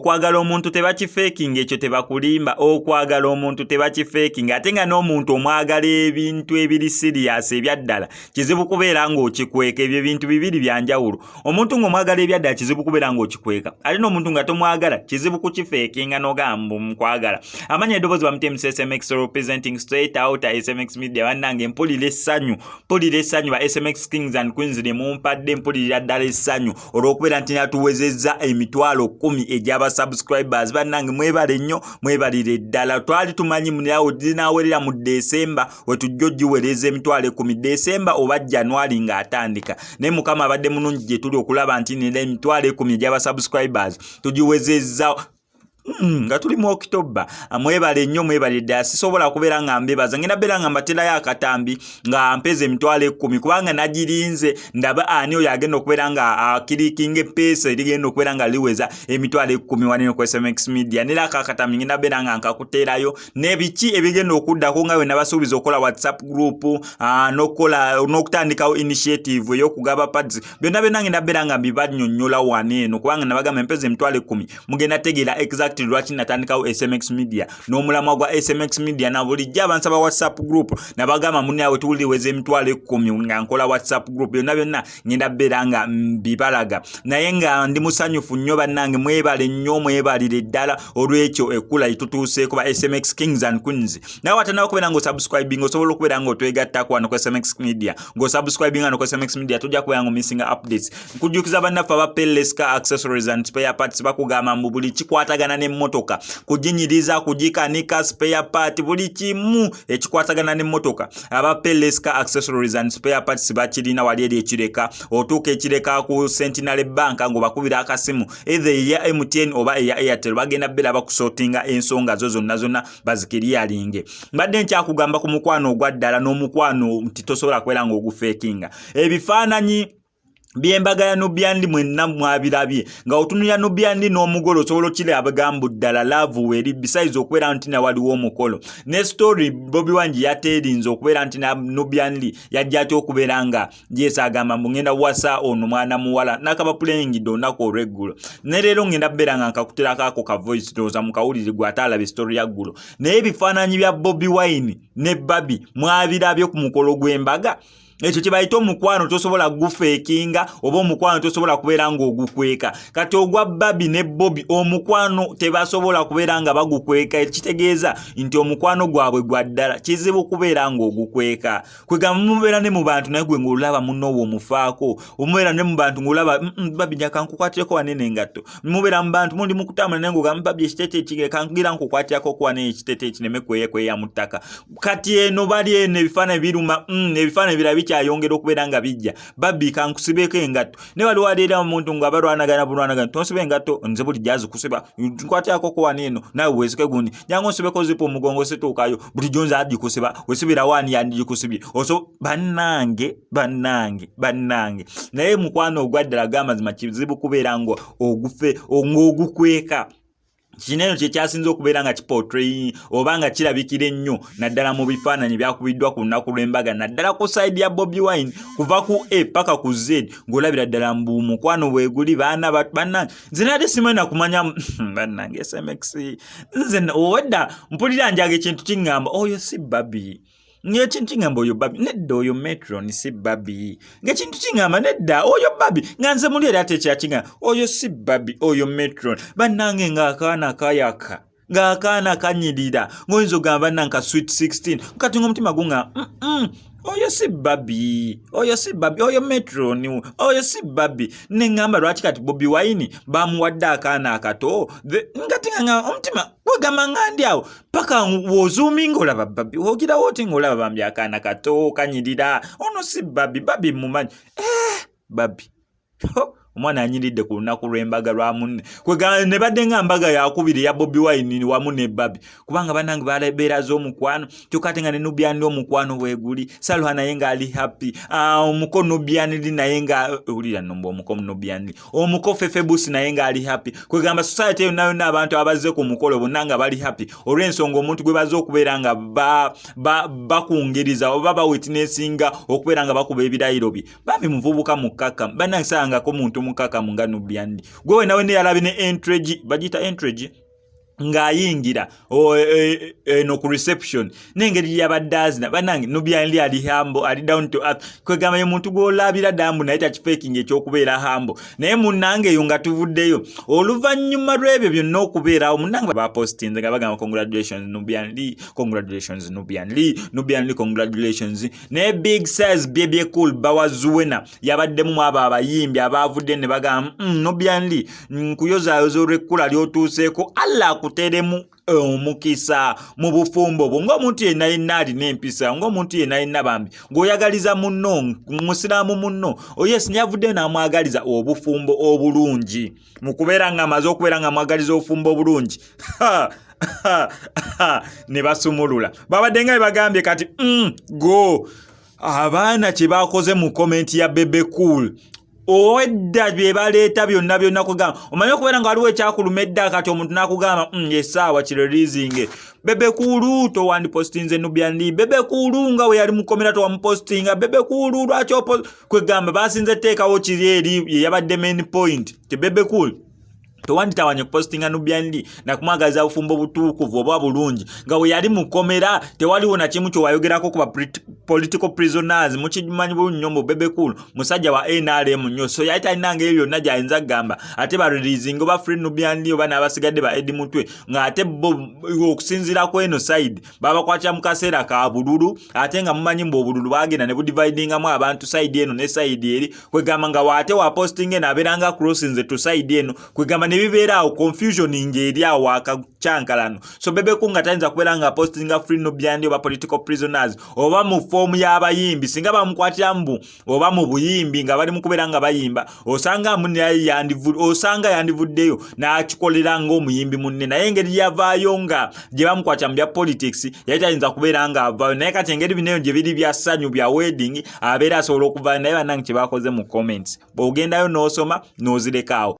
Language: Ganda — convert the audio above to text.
Okwagala omuntu tebakifeekinga, ekyo tebakulimba. Okwagala omuntu tebakifeekinga, ate nga n'omuntu omwagala ebintu ebiri serious ebyaddala kizibu kubeera ng'okikweka. Ebyo ebintu bibiri bya njawulo. Omuntu ng'omwagala ebyaddala kizibu kubeera ng'okikweka, ate n'omuntu nga tomwagala kizibu kukifeekinga n'ogamba nkwagala. Amanya eddoboozi bamuta MC SMX, representing straight out SMX Media. Bannange, mpulira essanyu, mpulira essanyu. Ba SMX Kings and Queens ne mumpadde, mpulirira ddala essanyu olw'okubeera nti natuwezezza 100,000 egy'aba subscribers. Bannange, mwebale nnyo, mwebalire ddala. Twali tumanyi munyawo zinaawerera mu Desemba, wetujja ogiwereza 100,000 Desemba oba January ng'atandika, naye Mukama abadde mulungi gye tuli okulaba nti nera 100,000 egy'aba subscribers tugiwezezza nga tuli mu October. Mwebale nnyo, mwebale ddala. Sisobola kubeera nga mbebaza, ngenda beera nga mbaterayo akatambi nga mpeza 100,000, kubanga nagirinze ndaba ani oyo agenda okubeera nga akirikinga epeesa erigenda okubeera nga liweza 100,000 waneno ku SMX Media. Nera ako akatambi ngenda beera nga nkakuteerayo nebiki ebigenda okuddako, nga bwe nabasuubiza okukola WhatsApp group, n'okukola n'okutandikawo initiative ey'okugaba pads. Byonna byonna ngenda beera nga mbibannyonnyola wano eno, kubanga nabagamba empeza 100,000 mugenda tegeera exactly lwaki natandikawo SMX Media n'omulamwa gwa SMX Media. Na bulijjo abansaba WhatsApp group, nabagamba munnawe tuwuliweza 100,000 nga nkola WhatsApp group. Byonna byonna ngenda beera nga mbibalaga, naye nga ndi musanyufu nnyo. Bannange, mwebale nnyo, mwebalire ddala olw'ekyo ekkula litutuuseeko, ba SMX Kings and Queens. Nawe watanaba okubeera ng'osubscribing, osobola okubeera ng'otwegattako wano ku SMX Media. Ng'osubscribing wano ku SMX Media, tojja kubeera ng'omissinga updates. Nkujjukiza bannaffe aba Pelesca Accessories and Spare Parts, bakugamba mbu buli kikwatagana n'emmotoka, kuginyiriza, kugikanika, spare part, buli kimu ekikwatagana n'emmotoka, aba Pelesca Accessories and Spare Parts bakirina. Wali eri ekireka, otuuka ekireka ku Centenary Bank, ng'obakubira akasimu either eya MTN oba eya Airtel, bagenda bbeera bakusortinga ensonga zo zonna zonna bazikiriyalinge. Mbadde nkyakugamba ku mukwano ogwa ddala n'omukwano nti tosobola kubeera ng'ogufeekinga. Ebifaananyi by'embaga ya Nubian Li mwenna mwabirabye, nga otunulira Nubian Li n'omugole osobola okiraba mbu ddala love weeri, besides okubeera nti nawaliwo omukolo ne story Bobi Wine yateerinze okubeera nti Nubian Li yajja atya okubeera nga yes agamba mbu ngenda wasa ono mwana muwala nakaba playingidde olunaku olw'eggulo. Ne leero ngenda kubeera nga nkakuterako ako ka voice, ndowooza mukawulire gwe ate alaba story ya ggulo. Naye ebifaananyi bya Bobi Wine ne Barbie mwabirabye ku mukolo gw'embaga. Ekyo kye bayita omukwano, tosobola gufeekinga, oba omukwano tosobola kubeera ng'ogukweka. Kati ogwa Barbie ne Bobi, omukwano tebasobola kubeera nga bagukweka, ekitegeeza nti omukwano gwabwe gwa ddala, kizibu kubeera ng'ogukweka. Kwegamba mubeera ne mu bantu, naye gwe ng'olaba munnowo omufaako, omubeera ne mu bantu ng'olaba Barbie njaka nkukwatireko wanene engatto. Mubeera mu bantu muli mu kutambula, naye ng'ogamba, "Barbie, ekiteeteeyi kigere kankugira nkukwatirako ku wanene ekiteeteeyi kineme kweyekweya mu ttaka." Kati eno bali eno ebifaananyi biruma, ebifaananyi birala bikyayongera okubeera nga bijja. "Barbie, kankusibeeko engatto." Ne waliwo aleera omuntu nga balwanagana bulwanagana, "Tonsiba engatto, nze bulijjo azikusiba, nkwatirako ku wano eno, naawe weesike gundi, jangu onsibeko zipu omugongo situukayo, bulijjo nze agikusiba, wesibirawo ani yandigikusibye?" Oso bannange, bannange, bannange, naye mukwano ogwa ddala g'amazima kizibu kubeera nga ogufe ng'ogukweka. Kino eno kyekyasinze okubeera nga kiportray oba nga kirabikira ennyo naddala mu bifaananyi byakubiddwa ku lunaku lw'embaga, naddala ku side ya Bobi Wine, kuva ku A paka ku Z, ng'olabira ddala mbu mukwano bweguli. Baana bannange, nze nate simanyi nakumanya. Bannange, SMX, nze owedda mpulira njaga ekintu kiŋŋamba oyo si Barbie, ng'ekintu kiŋŋamba oyo Barbie, nedda, oyo Metron si Barbie, ng'ekintu kiŋŋamba nedda, oyo Barbie, nga nze muli era ate ekyakiŋŋamba oyo si Barbie, oyo Metron. Bannange, ng'akaana kayaka, ng'akaana kanyirira, ng'oyinza ogamba bannanka sweet 16. Kati ng'omutima guŋŋamba, oyo si Barbie, oyo si Barbie, oyo Metron, oyo si Barbie." Neŋŋamba, lwaki kati Bobi Wine bamuwadde akaana akato? Ngati nga omutima kwegamba nga ndi awo paka wozoominga olaba Barbie, wogirawo oti ng'olaba bambi akaana kato kanyirira, ono si Barbie, Barbie mumanyi. Eh, Barbie omwana anyiridde ku lunaku lw'embaga lwa munne. Kwegamba ne badde nga mbaga yakubiri eya Bobi Wine wamu ne Barbie, kubanga bannange beeraze omukwano. Kyokka ate nga ne Nubian Li omukwano bweguli, Saluha naye ng'ali happy, omuko Nubian Li naye nga wulira nomba omuko Nubian Li, omuko Fefe Busi naye ng'ali happy. Kwegamba society yonna yonna, abantu abazze ku mukolo bonna nga bali happy olw'ensonga omuntu gwe bazze okubeera nga bakungiriza oba bawitnessinga okubeera nga bakuba ebirayiro bye. Bambi muvubuka mukkakkamu. Bannange, saangako muntu. muntu mukakamu nga Nubian Li. Gwe wena wena yalabi ne entrage, bagiyita entrage, ng'ayingira eno ku reception n'engeri gye yabadde azina. Bannange, Nubian Li ali humble, ali down to earth. Kwegamba ye muntu gw'olabira dambu, naye takifakinga ekyokubeera humble. Naye munnange, eyo nga tuvuddeyo oluvannyuma lw'ebyo byonna okubeerawo, munnange, bapostinze nga bagamba, "Congratulations Nubian Li, congratulations Nubian Li, Nubian Li, congratulations." Naye Big Size Bebe Cool bawazuwena yabaddemu mu abo abayimbi abaavudde ne bagamba, "Nubian Li, nkuyozaayoza olw'ekkula ly'otuuseeko. Allah akuteremu omukisa mu bufumbo bwo, ng'omuntu yenna yenna alina empisa, ng'omuntu yenna yenna bambi ng'oyagaliza munno, musiraamu munno." Oyes yavuddeyo n'amwagaliza obufumbo obulungi. Mu kubeera ng'amaze okubeera ng'amwagaliza obufumbo obulungi, ne basumulula babadde nga bwe bagambye kati go abaana kye bakoze mu comment ya Bebe Cool. Owedda bye baleeta byonna byonna, kugamba omanyi okubeera nga waliwo ekyakuluma edda, kati omuntu n'akugamba, essaawa kireleasinge. Bebe Cool, towandipostinze Nubian Li. Bebe Cool, nga we yali mukomera towamupostinga. Bebe Cool, lwaki kwegamba basinze teekawo kiri eri ye yabadde main point ti Bebe Cool tewanditawanye kupostinga Nubian Li nakumwagaliza bufumbo butuukuvu oba bulungi, nga we yali mukomera tewaliwo nakimu kyewayogerako ku ba political prisoners. Mukimanyi bulungi nnyo mu Bebe Cool musajja wa NRM nnyo, so yali talina ngeri yonna gyayinza kugamba ate bareleasing oba free Nubian Li oba n'abasigadde ba Eddie Mutwe, ng'ate bo okusinziira ku eno side babakwatira mu kaseera ka bululu, ate nga mumanyi mbu obululu bwagenda ne budividingamu abantu side eno ne side eri. Kwegamba nga waate wa posting eno abeera nga crossinze to side eno, kwegamba ne bibeera awo confusion ng'eri awo akacyankalano. So Bebe Cool nga tayinza kubeera nga postinga free Nubian Li oba political prisoners oba mu form y'abayimbi. Singa bamukwatira mbu oba mu buyimbi nga bali mu kubeera nga bayimba, osanga munne osanga yandivuddeyo n'akikolera ng'omuyimbi munne. Naye engeri yavaayo nga gye bamukwatira mu bya politics, yali tayinza kubeera nga avaayo. Naye kati engeri bino gye biri bya ssanyu, bya wedding, abeera asobola okuvaayo. Naye bannange, kye bakoze mu comments, bw'ogendayo n'osoma n'ozirekaawo.